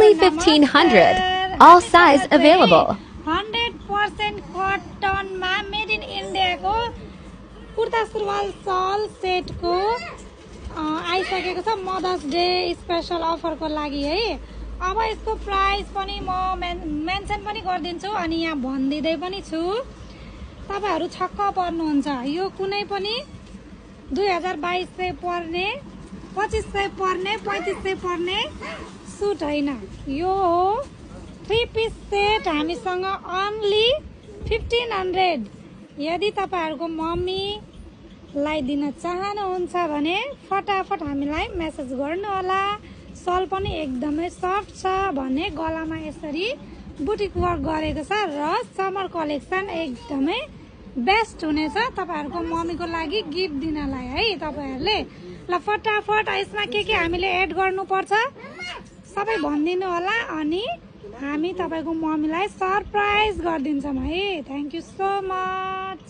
Only 1500. All size available. 100% कटनमा made in इन्डियाको कुर्ता सुरुवाल सल सेटको आइसकेको छ मदर्स डे स्पेशल अफरको लागि है। अब यसको प्राइस पनि म मेन्सन पनि गरिदिन्छु अनि यहाँ भनिदिँदै पनि छु, तपाईहरु छक्क पर्नुहुन्छ। यो कुनै पनि 2200 पर्ने 2500 पर्ने 3500 पर्ने सुट हैन, यो हो 3 पिस सेट हामीसँग ओन्ली 1500। यदि तपाईहरुको मम्मीलाई दिन चाहनुहुन्छ भने फटाफट हामीलाई मेसेज गर्नु होला। सल पनि एकदमै सफ्ट छ भने गलामा यसरी बुटिक वर्क गरेको छ र समर कलेक्सन एकदमै बेस्ट हुनेछ तपाईहरुको मम्मीको लागि गिफ्ट दिनलाई है। तपाईहरुले ल फटाफट यसमा के हामीले एड गर्नुपर्छ सबै भनिदिनु होला अनि हामी तपाईको मम्मीलाई सरप्राइज गरिदिन्छौँ है। Thank you so much.